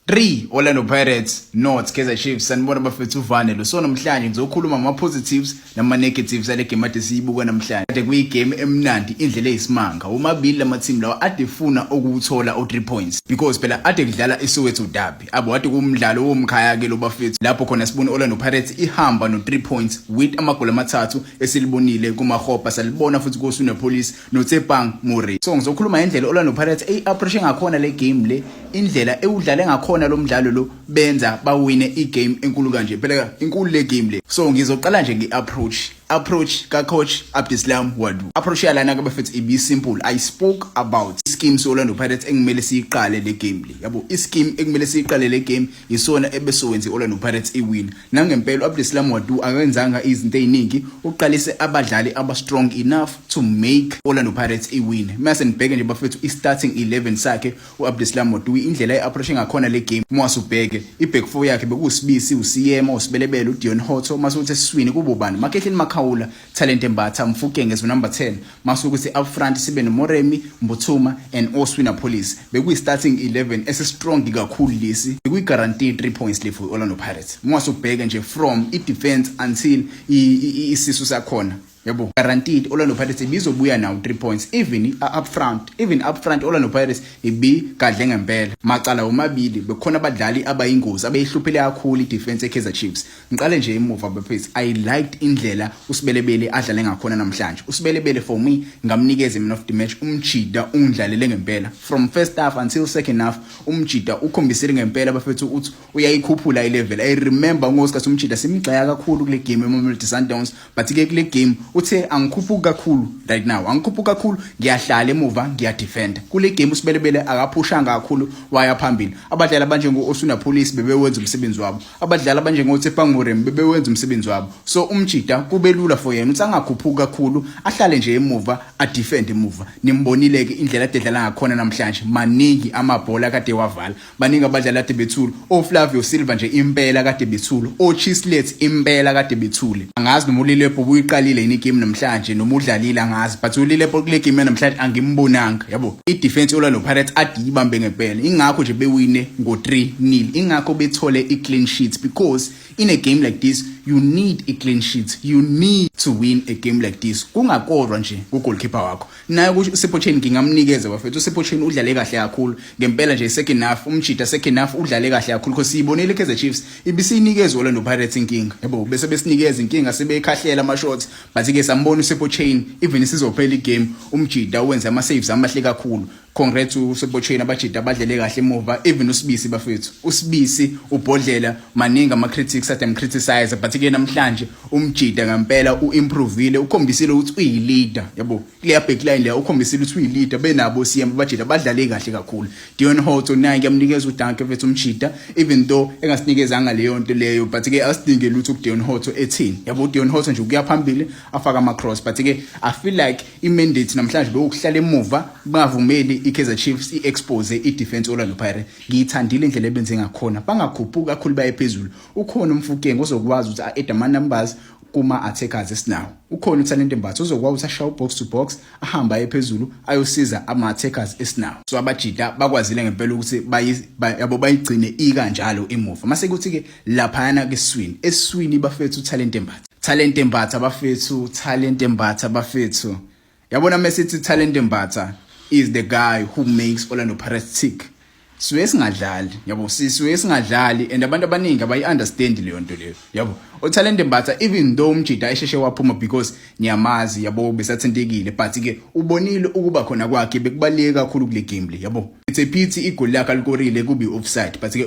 3 Orlando Pirates 0 Kaizer Chiefs. Sanibona bafethu, uvane lo. So namhlanje ngizokhuluma ngama positives nama negatives ale game ade siyibuka namhlanje. Kade kuyi game emnandi indlela eyisimanga. Omabili lama team lawa ade funa ukuthola u3 points because phela ade kudlala iSoweto derby. Abo ade kumdlalo womkhaya ke lo bafethu. Lapho khona sibona Orlando Pirates ihamba no3 points with amagoli amathathu esilibonile kuMakgopa, salibona futhi koSuna Police noTsepang Moremi. So ngizokhuluma ngendlela Orlando Pirates eyi-approach ngakhona le game le, indlela ewudlale ngakhona lo mdlalo lo, benza bawine igame enkulu kanje. Phela inkulu le game le. So ngizoqala nje nge-approach approach ka-coach Abdeslam Ouaddou. Approach yalana ke bafethu ibi simple. I spoke about scheme so-Orlando Pirates engimele siyiqale le game le, yabo. I-scheme ekumele siyiqale le game isona ebesowenza i-Orlando Pirates iwin. Nangempela u-Abdeslam Ouaddou akenzanga izinto eziningi, uqalise abadlali aba-strong enough to make Orlando Pirates iwin. Mase nibheke nje bafethu i-starting 11 sakhe u-Abdeslam Ouaddou, indlela e-approach ngakhona le game. Mwase ubheke i-back four yakhe, bekuwuSibisi, uSeema, uSebelebele, uDeon Hotto. Mase uthi esiswini kubo bani? Makhehleni Makhaula, Thalente Mbatha, Mofokeng as number 10. Mase ukuthi up front sibe noMoremi, Mbuthuma and Oswin Appollis. Bekuyi-starting 11 esi-strong kakhulu lesi, bekuyi-guarantee 3 points le for Orlando Pirates. Mwase ubheke nje from i-defense until isisu sakhona, yabo, guaranteed Orlando Pirates ibizobuya nawo 3 points. Even up front, even up front Orlando Pirates ibigadle ngempela macala omabili, bekhona abadlali abayingozi abayihluphele kakhulu i-defense eKaizer Chiefs. Ngiqale nje emuva bafethu, I liked indlela uSebelebele adlale ngakhona namhlanje. USebelebele for me ngamnikeza man of the match. Umjida ungidlalele ngempela from first half until second half. Umjida ukhombisile ngempela bafethu uthi uyayikhuphula ilevel. I remember ngosikhathi umjida simigxeka kakhulu kule game eMamelodi Sundowns, but ke kule game uthe angikhuphuki kakhulu right now, angikhuphuki kakhulu, ngiyahlala emuva, ngiyadefenda. Kule game uSebelebele akaphushanga kakhulu waya phambili. Abadlali abanjengo-Oswin Appollis bebewenza umsebenzi wabo, abadlali abanjengo-Tshepang Moremi bebewenza umsebenzi wabo. So umjida kube lula for yena ukuthi angakhuphuki kakhulu, ahlale nje emuva, adefend emuva. Nimbonile-ke indlela ade edlala ngakhona namhlanje. Maningi amabhola kade wavala, baningi abadlali ade bethule, oFlavio Silva nje impela kade bethule, oChislett impela kade bethule. Angazi noma uLilepo ubuyiqalile yini igame namhlanje noma udlalile, angazi, but uLilepo kule game namhlanje angimbonanga, yabo. I-defense Orlando Pirates ade ibambe ngempela, ingakho nje bewine ngo-3-0, ingakho bethole i-clean sheet, because in a game like this you need a clean sheet. You need to win a game like this kungakorwa nje ku-goalkeeper wakho. Naye uSipho Chaine ngingamnikeza bafethu. uSipho Chaine udlale kahle kakhulu ngempela nje second half. Umjida second half udlale kahle kakhulu because siyibonile iKaizer Chiefs ibisiyinikeza Orlando Pirates inkinga, yabo, bese besinikeza inkinga, sebekhahlela ama shots, but ke sambona uSipho Chaine even sizophela igame, umjida wenza ama saves amahle kakhulu. Congrats uSipho Chaine, abajida abadlele kahle emuva. Even uSibisi bafethu, uSibisi ubhodlela, maningi ama critics ade criticize, but ke namhlanje umjida ngempela uimprovile, ukhombisile ukuthi uyi-leader, yabo. Kuleya backline leya ukhombisile ukuthi uyi-leader. Benabo CM, abajida badlale kahle kakhulu. Deon Hotto naye ngiyamnikeza udanke mfethu umjida, even though engasinikezanga leyo nto leyo, but ke asidinge lutho kuDeon Hotto ethini, yabo. Deon Hotto nje ukuya phambili afaka ama cross, but ke I feel like i-mandate namhlanje bekuhlala emuva, bangavumeli iKaizer Chiefs i-expose i-defense Orlando Pirates. Ngiyithandile indlela ebenze ngakhona, bangakhuphuki kakhulu baye phezulu. Ukhona uMofokeng ozokwazi ukuthi a-add ama numbers kuma attackers esinawo. Ukhona uThalente Mbatha ozokwazi ukuthi ashaye box to box, ahamba aye phezulu ayosiza ama attackers esinawo. So abajida bakwazile ngempela ukuthi yabo bayigcine ikanjalo emuva. Mase kuthi ke laphayana ke eswini, eswini bafethu, uThalente Mbatha, Thalente Mbatha bafethu, Thalente Mbatha bafethu, yabona mesithi Thalente Mbatha is the guy who makes Orlando Pirates tick. Siwe singadlali, yabo, sisiwe singadlali, and abantu abaningi abayi-understand leyo nto leyo, yabo. uThalente Mbatha, even though umjida esheshe waphuma because niyamazi, yabo, besathintekile, but ke ubonile ukuba khona kwakhe bekubaluleke kakhulu kule game le, yabo. It's a pity igoli lakhe alikorile kube offside, but ke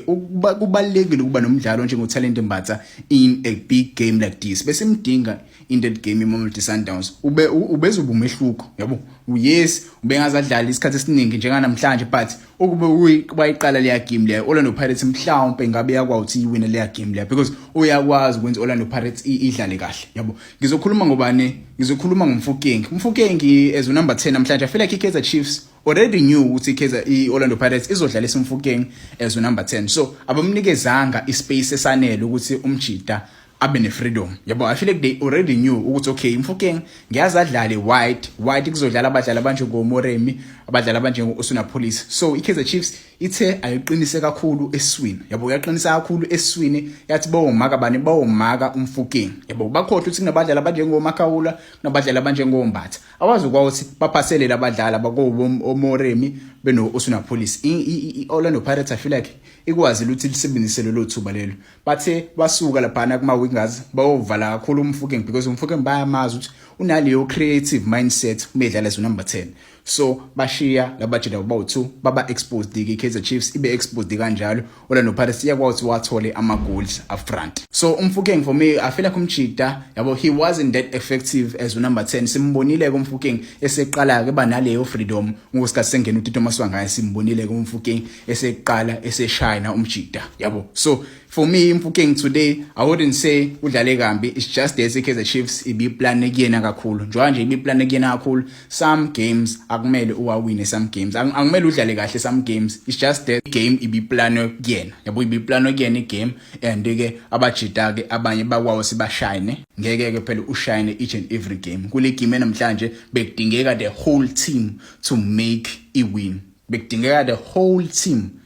kubalulekile ukuba nomdlalo njengoThalente Mbatha in a big game like this. Bese imdinga in that game iMamelodi Sundowns, ube ubezoba umehluko, yabo. Yes, ubengazadlala isikhathi esiningi njenganamhlanje, but ukube bayiqala leya game leya, Orlando Pirates mhlawumbe ngabe yakwazi ukuthi iwine leya game leya, because uyakwazi ukwenza Orlando Pirates idlale kahle, yabo. Ngizokhuluma ngobani? Ngizokhuluma ngoMofokeng. Mofokeng as number 10 namhlanje, I feel like iKaizer Chiefs already knew ukuthi iKaizer iOrlando Pirates izodlalisa uMofokeng as number 10, so abamnikezanga ispace esanele ukuthi umjida abe ne-freedom, yabo. I feel like they already knew ukuthi okay, Mofokeng ngiyazi adlale wide wide, kuzodlala abadlali abanjengoMoremi, abadlali abanjengo-Oswin Appollis. So i-Kaizer Chiefs Ithe ayiqinise kakhulu eswini, yabo, yaqinisa kakhulu eswini, yathi bawomaka bani, bawomaka uMofokeng, yabo. Bakhohlwa ukuthi kunabadlali abanjengoMakhawula, kunabadlali abanjengoMbatha, awazi ukuthi baphasele labadlali abakubo oMoremi beno Oswin Appollis. I-Orlando Pirates, I feel like ikwazi ukuthi lisebenzise lelo thuba lelo. Bathe basuka laphana kuma wingers, bayovala kakhulu uMofokeng, because uMofokeng bayamazi ukuthi unaleyo creative mindset uma edlala as number 10. So bashiya labajida bawu2, baba exposed ke. Kaizer Chiefs ibe exposed kanjalo. Orlando Pirates iyakwazi wathole ama goals up front. So uMofokeng, for me, I feel like umjida, yabo, he wasn't that effective as number 10. Simbonile ke uMofokeng eseqala ke banaleyo freedom ngosikhathi sengena uTito Maswanganyi. Simbonile ke uMofokeng eseqala eseshayina umjida, yabo. So for me, uMofokeng today, I wouldn't say udlale kambi. It's just that Kaizer Chiefs ibiplan kuyena kakhulu, njengoba nje ibiplan kuyena kakhulu. Some games akumele uwawine, some games akumele udlale kahle, some games it's just that game ibiplan kuyena, yabo, ibiplan kuyena igame. And ke abajida ke abanye bakwawo sibashine, ngeke ke phela ushine each and every game. Kule game namhlanje bekudingeka the whole team to make i win, bekudingeka the whole team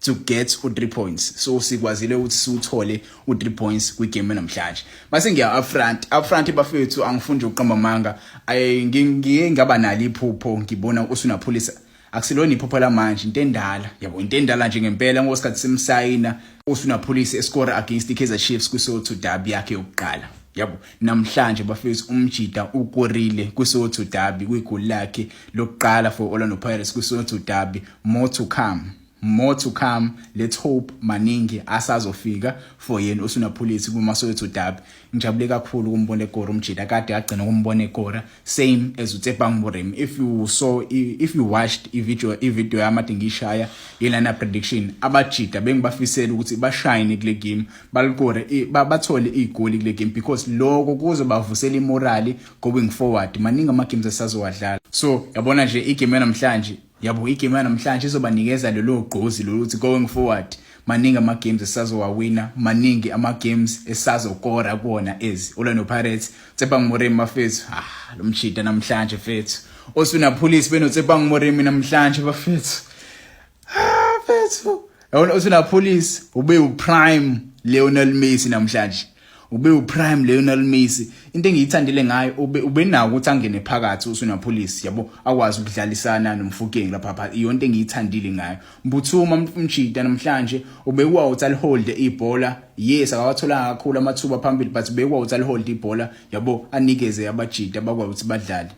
to get u3 points. So sikwazile ukuthi siuthole u3 points kwigame namhlanje. Mase ngiya up front, up front bafethu, angifuni ukuqamba manga, ngiye ngaba nalo iphupho ngibona uOswin Appollis. Akusilona iphupho lamanje, into endala, yabo, into endala nje ngempela. Ngosikhathi simsayina uOswin Appollis, escore against iKaizer Chiefs kwiSoweto derby yakhe yokuqala, yabo. Namhlanje bafethu, umjida ukorile kwiSoweto derby, kwigoli lakhe lokuqala for Orlando Pirates kwiSoweto derby. More to come, more to come, let's hope maningi asazofika for yena uOswin Appollis kuma Soweto derby. Ngijabule kakhulu ukumbona ekora umjida, kade agcina ukumbona ekora, same as uTsepang Moremi. If you saw, if you watched i video yami ade ngishaya yelana prediction, abajida bengibafisela ukuthi bashine kule game, balikore, bathole igoli kule game, because lokho kuzobavusela imorale going forward. Maningi ama games asazowadlala. So yabona nje igame namhlanje, yabo, igame yanamhlanje izobanikeza lelo gqozi lokuthi going forward maningi ama games esazowawina, maningi ama games esazokora kuwona as Orlando Pirates. Tsepang Moremi bafethu, ah, lo mjida namhlanje fethu, Oswin Appollis beno Tsepang Moremi namhlanje bafethu, ah fethu, yabona Oswin Appollis ube uprime Lionel Messi namhlanje, ube uprime Lionel Messi. Into engiyithandile ngayo, ube nawo ukuthi angene phakathi uOswin Appollis, yabo, akwazi ukudlalisana noMofokeng lapha phakathi. Iyonto engiyithandile ngayo. Mbuthuma umjida namhlanje ubekwa ukuthi alihold ibhola. Yes, akawatholanga kakhulu amathuba phambili, but ubekwa ukuthi alihold ibhola, yabo, anikeze abajida abakwazi ukuthi badlale.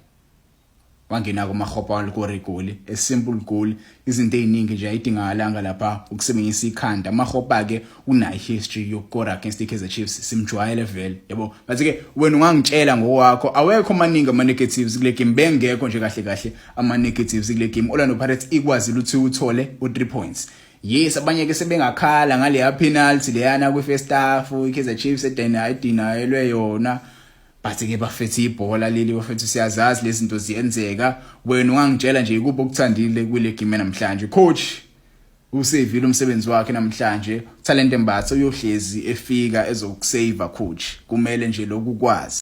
Wangena kuMakgopa, walikora igoli, a simple goal. Izinto eziningi nje ayidingakalanga lapha, ukusebenzisa ikhanda. Makgopa ke unayo history yokukora against iKaizer Chiefs, simjwayele vele, yabo. But ke wena ungangitshela ngokwakho, awekho amaningi ama negatives kule game, bengekho nje kahle kahle ama negatives kule game. Orlando Pirates ikwazi ukuthi uthole u3 points. Yes, abanye ke sebengakhala ngale penalty leyana kwi first half iKaizer Chiefs edena edinayelwe yona, but ke bafethu, ibhola leli bafethu, siyazazi lezi zinto ziyenzeka. Wena ungangitshela nje ikuphi okuthandile kule game namhlanje? Coach usevile umsebenzi wakhe namhlanje. Talent Mbatha uyohlezi efika ezokusave coach, kumele nje lokhu kwazi.